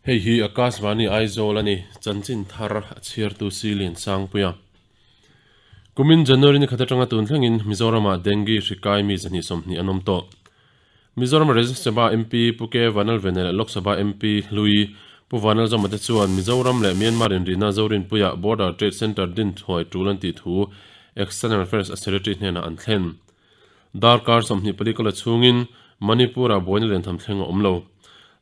Hei hi Akashvani Aizawl a ni, chanchin thar a chhiartu Silian Sangpuia. Kumin January ni khat atanga tun thlengin Mizoramah Dengue hri kai mi 220 an awm tawh. Mizoram Rajya Sabha MP Pu K Vanlalvena leh Lok Sabha MP Hlui Pu Vanlalzawma te chuan Mizoram leh Myanmar inrihna Zorinpuia Border Trade Centre din thuai tul an tih thu External Affairs Secretary hnenah an thlen. Darkar 24 kala chhungin Manipur-ah buaina liantham thleng a awm lo.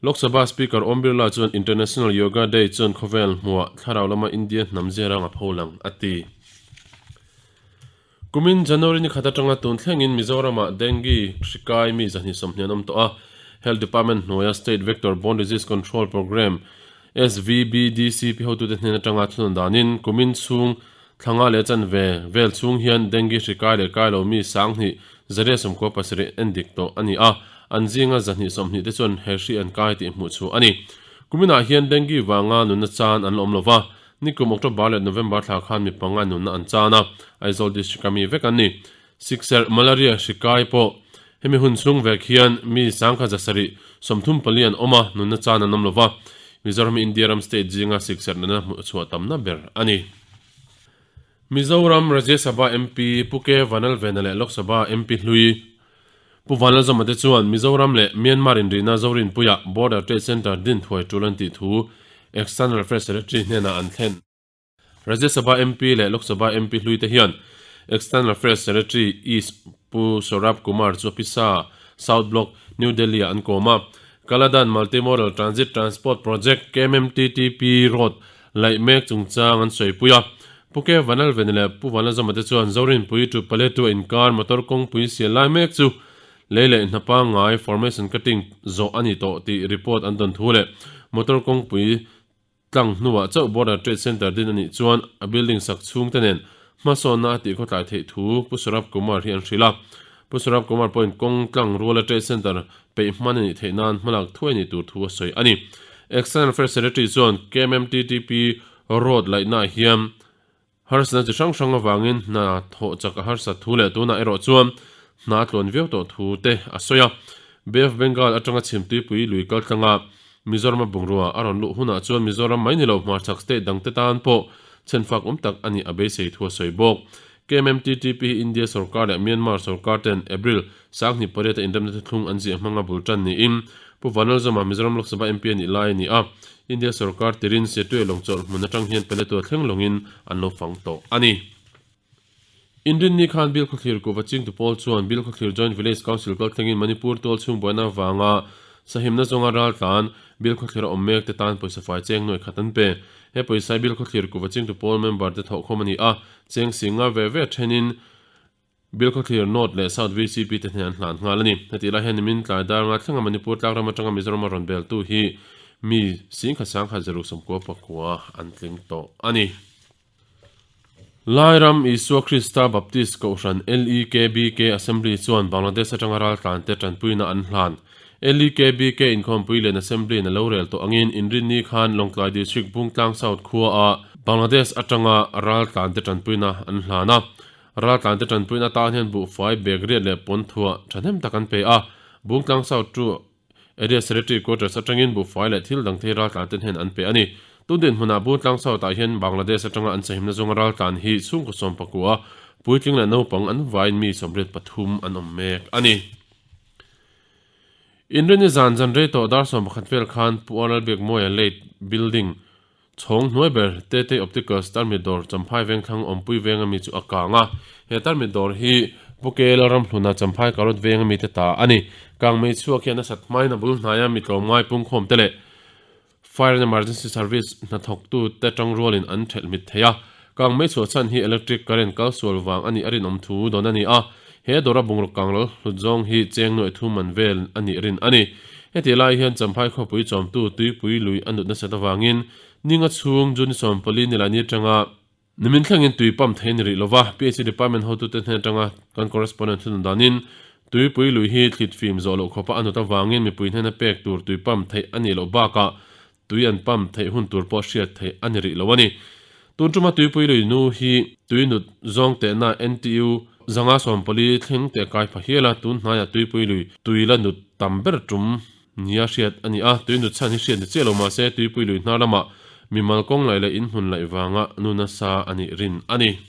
Lok Sabha Speaker Om Birla chuan International Yoga Day chuan khawvel hmuah thlarau lama India hnam ziarang a pholang a ti. Kumin January ni khat atanga tun thlengin Mizoramah Dengue hri kai mi 220 an awm tawh a, Health Department hnuaia State Vector Borne Disease Control Programme, SVBDCP, hotute hnen atanga thunawn danin kumin chhung Thla leh chanve vel chhung hian Dengue hri kai leh kai lo mi 10,000 197 en dik tawh a ni a, an zinga 220 te chuan he hri an kai tih hmuh chhuah a ni. Kuminah hian Dengue vanga nunna chan an la awm lo va, nikum October leh November thla khan mi panga nunna an chan a, Aizawl District-a mi vek an ni. Sikserh, Malaria, hri kai pawh hemi hun chhung vek hian mi 1734 an awm a, nunna chan an awm lo va, Mizoram hi India ram state zinga sikserh nunna hmuh chhuah tamna ber a ni. Mizoram Rajya Sabha MP Pu K Vanlalvena leh Lok Sabha MP Hlui Pu Vanlalzawma te chuan Mizoram leh Myanmar inrihna Zorinpuia Border Trade Centre din thuai tul an tih thu External Affairs Secretary hnenah an thlen. Rajya Sabha MP leh Lok Sabha MP hlui te hian External Affairs Secretary East Pu Saurabh Kumar chu Pisa, South Block, New Delhi-ah an kawm a. Kaladan Multi-Modal Transit Transport Project, KMMTTP, Road laih mek chungchang an sawipui a. Pu K Vanlalveni leh Pu Vanlalzawma te chuan Zorinpui to Paletwa inkar motor kawngpui sial lai mek chu lei leh hna pangngai formation cutting zawh a ni tawh tih report an dawn thu leh motor kawngpui tlang hnuah chauh Border Trade Centre din a nih chuan a building sak chhungte nen hmasawnna a tih khawtlai theih thu Pu Saurabh Kumar hi an hrilh a. Pu Saurabh Kumar pawhin kawng tlang ruala Trade Centre peih hman a nih theih nan hmalak thuai ni tur thu a sawi a ni. External Affairs Secretary chuan KMMTTP road laihnaah hian harsatna chi hrang hrang avangin hna thawh chak a harsat thu leh tunah erawh chuan hna a tluan viau tawh thu te a sawi a. Bay of Bengal atanga chhimtuipui lui kal tlanga Mizoram a bungrua a rawn luh hunah chuan Mizoram mai ni lo hmarchhak state dangte tan pawh chhenfak awm tak a nih a beisei thu a sawi bawk. KMMTTP hi India sorkar leh Myanmar sorkar ten April 28 a inremna thuthlung an ziah hmanga bul tan niin Pu Vanlalzawma Mizoram Lok Sabha MP a nih lai a ni a, India sorkar tirin Siatue lawngchawlh hmun atang hian Peletua thleng lawngin an lo fang tawh a ni. Inrinni khan Bilkhawthlir kuhva chingtu pawl chuan Bilkhawthlir Joint Village Council kal thlengin Manipur tual chhung buaina avanga sahimna zawnga raltlan Bilkhawthlir a awm mek te tan pawisa fai cheng nuai khat an pe. He pawisa hi Bilkhawthlir kuhva chingtu pawl member te thawhkhawm a ni a, cheng singa ve ve thenin Bilkhawthlir North leh South VCP te hnen an hlan nghal a ni. Hetih lai hian nimin tlai dar nga thlenga Manipur tlangram atanga Mizoram a rawn beltu hi mi singkhat sangkhat zaruk 99 an tling tawh a ni. Lairam Isua Krista Baptist Kohhran, LEKBK, Assembly chuan Bangladesh atanga raltlante tanpuina an hlan. LEKBK inkhawmpui lian Assembly-in a lo rel tawh angin Inrinni khan Lawngtlai District Bungtlang South khuaah Bangladesh atanga raltlante tanpuina an hlan a. Raltlante tanpuina atan hian buhfai, bag riat leh pawn thuah thahnem tak an pe a. Bungtlang South chu Area Secretary Quarters atangin buhfai leh thil dang thei raltlante hnen an pe a ni. Tun dinhmunah Bungtlang South-ah hian Bangladesh atanga an sahimna zawnga raltlan hi chhungkaw 14 puitling leh naupang an vaiin mi 83 an awm mek a ni. Inrinni zan zan rei tawh dar 11 vel khan Pu Arlalbiakmawia Late Building Chhawng hnuai ber Tetei Opticals tarmit dawr Champhai Vengthlang awmpui venga mi chu a kang a, he tarmit dawr hi Pu Kela Ramhluna Champhai Karot venga mite ta a ni. Kang mei chhuak hian a sat hmain a bul hnaia mi tlawmngai pungkhawm te leh Fire and Emergency Service hnathawktu te tangrualin an thelh mit thei a. Kang mei chhuah chhan hi electric current kal sual vang a nih a rinawm thu dawn a ni a, he dawra bungraw kanglo hlut zawng hi cheng nuaih thum man vel a nih rin a ni. Heti lai hian Champhai khawpui chawmtu tuipui lui a nut nasat avangin ninga chhung June 14 ni laini atanga nimin thlengin tui pump thei a ni rih lova, PHE department hotute hnen atanga kan correspondent thunun danin tuipui lui hi thlit fim zawh loh khawpa a nut avangin mipui hnena pek tur tui pump theih a nih loh bakah tui an pump theih hun tur pawh hriat theih a ni rih lo a ni. Tun tuma tuipui lui nu hi tui nut zawng tehna NTU 540 thleng teh kai pha hial a, tun hnaiah tuipui lui tui la nut tam ber tum. nia hriat a ni a, tui nut chhan hi hriat ni chiah lo mah se tuipui lui hnar lamah mimal kawng laih leh inhmun laih vanga nu nasa a nih rin a ni.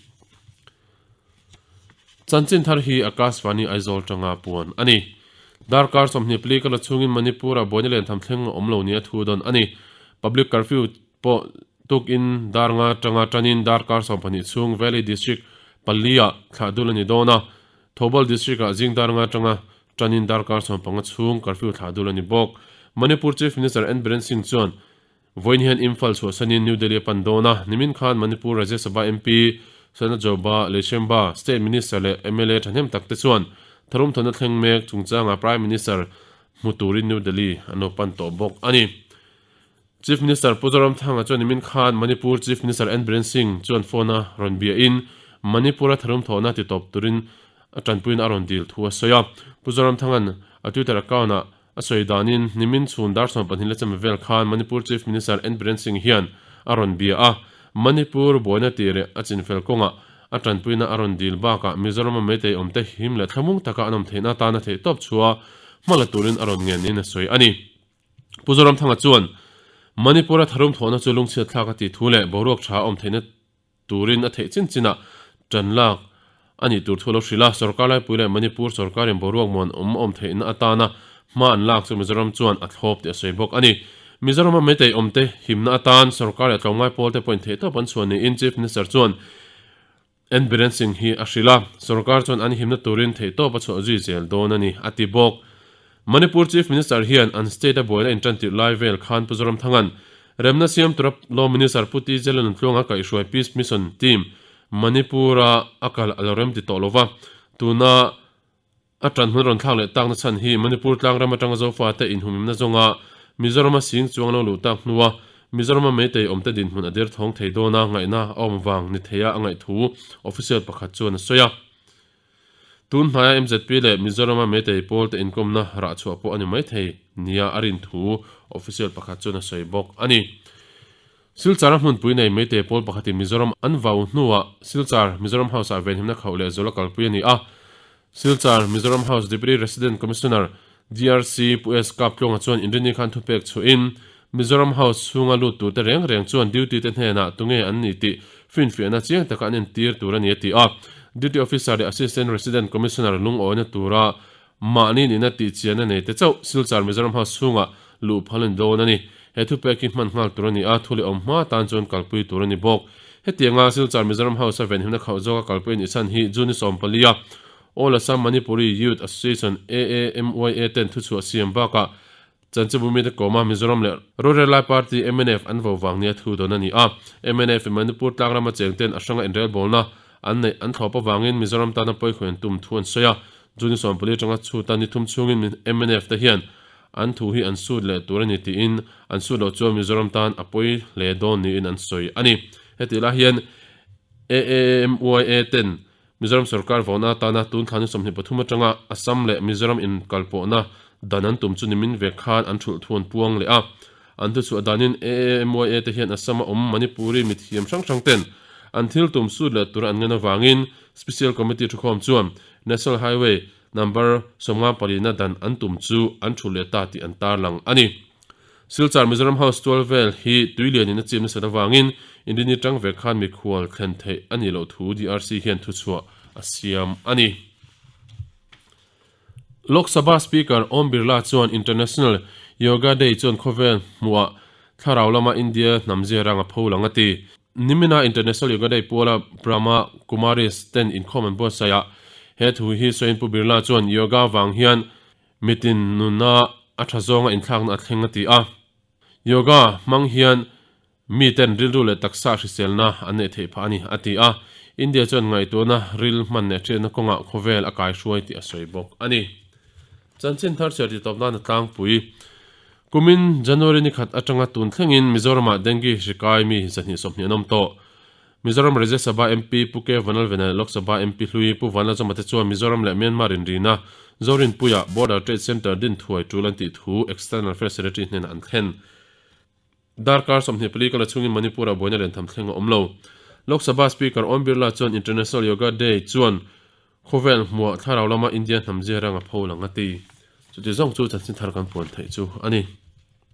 Chanchin thar hi Akashvani Aizawl tanga puan a ni. Darkar 24 ka la chhungin Manipur-ah buaina len tham thleng a awm lo nia thu dawn a ni. Public curfew pawh tukin dar nga tanga tanin darkar 12 chhung Valley District pali-ah thlah dul a ni dawn a. Thoubal District-ah zing dar nga tanga tanin darkar 15 chhung curfew thlah dul a ni bawk. Manipur Chief Minister N Biren Singh chuan Vawiin hian Imphal chhuahsanin New Delhi a pan dawn a, nimin khan Manipur Rajya Sabha MP Sanajoba Leishemba, State Minister leh mla thahnem tak te chuan tharum thawhna thleng mek chungchanga Prime Minister hmu turin New Delhi an lo pan tawh bawk a ni. Chief Minister Pu Zoramthanga chuan nimin khan Manipur Chief Minister N Biren Singh chuan phone a rawn biahin Manipur-a tharum thawhna titawp turin a tanpuiin a rawn dil thu a sawi a. Pu Zoramthanga'n a Twitter account-ah A sawi danin, nimin chhun dar 12 la chama vel khan Manipur Chief Minister N Biren Singh hian a rawn bia a, Manipur buaina tih leh a chinfel kawngah a tanpuina a rawn dil bakah Mizorama Meitei awmte him leh thlamung taka an awm theihna atana theihtawp chhuah hma la turin a rawn ngen niin a sawi a ni. Pu Zoramthanga chuan, Manipur-a tharum thawhna chu lungchhiatthlak a tih thu leh boruak tha a awm theihna turin a theih chin chinah tan lak a nih tur thu a lo hrilh a, sorkar laipui leh Manipur sorkarin boruak muan awm awm theihna atana hma an lak chu Mizoram chuan a thlawp tih a sawi bawk a ni. Mizorama Meitei awmte himna atan sorkar leh tlawmngai pawlte pawhin theihtawp an chhuah niin Chief Minister chuan N Biren Singh hi a hrilh a, sorkar chuan an himna turin theihtawp a chhuah zui zel dawn a ni, a ti bawk. Manipur Chief Minister hian an state a buaina intantirh lai vel khan Pu Zoramthanga'n remna siam tura Law Minister Pu T. Jelan Tluanga kaihhruai Peace Mission Team Manipur-a a kal a lo rem ti tawh lova, tuna a tan hmun rawn thlak leh takna chhan hi Manipur tlangram atanga Zofate inhumhimna zawnga Mizorama sing chuang lo luh tak hnua Mizorama Meitei awmte dinhmun a derthawng thei dawna ngaihna a awm vang ni theia a ngaih thu official pakhat chuan a sawi a. Tun hnaia mzp leh Mizorama Meitei pawlte inkawmna rah chhuah pawh a ni maithei nia a rin thu official pakhat chuan a sawi bawk a ni. Silchar-a hmunpui nei Meitei pawl pakhatin Mizoram an vau hnuah Silchar Mizoram House-ah venhimna khauh leh zual a kalpui a ni a. Silchar Mizoram House Deputy Resident Commissioner, DRC, Pu S. Kaptluanga chuan inrini khan thupek chhuahin Mizoram House chhunga lut turte reng reng chuan duty te hnenah tunge an ni tih finfiahna chiang taka an entir tur a ni a ti a. Duty Officer leh Assistant Resident Commissioner lungawina tura mahni nihna tihchianna nei te chauh Silchar Mizoram House chhungah luh phal a ni dawn a ni. He thupek hi hman nghal tur a ni a, thu leh awm hma tan chuan kalpui tur a ni bawk. Hetianga Silchar Mizoram House-a venhimna khauh zawka kalpui a nih chhan hi June 14 a All Assam Manipuri Youth Association, AAMYA, ten thuchhuah siam bakah Chanchinbu mite kawma Mizoram leh Rorel Lai Party, mnf, an vo vang nia thu dawn a ni a. Mnf in Manipur tlangrama cheng ten a hranga inrelbawlna an neih an thlawp avangin Mizoram tana pawikhawi an tum thu an sawi a. June 14 atanga chhuta ni thum chhungin mnf te hian an thu hi an sut leh tur a ni tiin an sut loh chuan Mizoram tan a pawi hle dawn niin an sawi a ni. Hetih lai hian AAMYA ten Mizoram sorkar vauna atana tun thla ni 23 atanga Assam leh Mizoram inkalpawhna dan an tum chu nimin ve khan an thulh thu an puang leh a. An thuchhuah danin AAMYA te hian Assam-a awm Manipuri mithiam hrang hrang ten an thil tum sut leh tura an ngen avangin Special Committee thukhawm chuan National Highway Number 54 na dan an tum chu an thulh leh ta tih an tarlang a ni. Silchar Mizoram House tual vel hi tui lianin a chim nasat avangin Inrini tang ve khan mikhual thlen theih a nih loh thu DRC hian thuchhuah a siam a ni. Lok Sabha Speaker Om Birla chuan International Yoga Day chuan khawvel hmuhah thlarau lama India hnam zia rang a pho lang a ti. Nimina International Yoga Day puala Brahma Kumaris ten inkhawm an buatsaih a, he thu hi sawiin Pu Birla chuan Yoga vang hian Mitin nuna a tha zawnga inthlakna a thleng a ti a. Yoga hmang hian miten rilru leh taksa hriselna an neih theih phah a ni, a ti a. India chuan ngaihtuahna ril hman leh hriatna kawngah khawvel a kaihruai tih a sawi bawk a ni. Chanchin thar chhiar tih tawp nan a tlangpui. Kumin January ni khat atanga tun thlengin Mizoramah dengue hri kai mi 220 an awm tawh. Mizoram Rajya Sabha MP Pu K Vanlalvena leh Lok Sabha MP hlui Pu Vanlalzawma te chuan Mizoram leh Myanmar inrina Zorinpuia Border Trade Centre din thuai tul an tih thu External Affairs Secretary hnenah an thlen. Darkar 24 kala chhungin Manipur-ah buaina lentham thleng a awm lo. Lok Sabha Speaker Om Birla chuan International Yoga Day chuan khawvel hmuah thlarau lama India hnam zia rang a pho lang a ti. Chuti zawng chu chanchin thar kan puan theih chu a ni.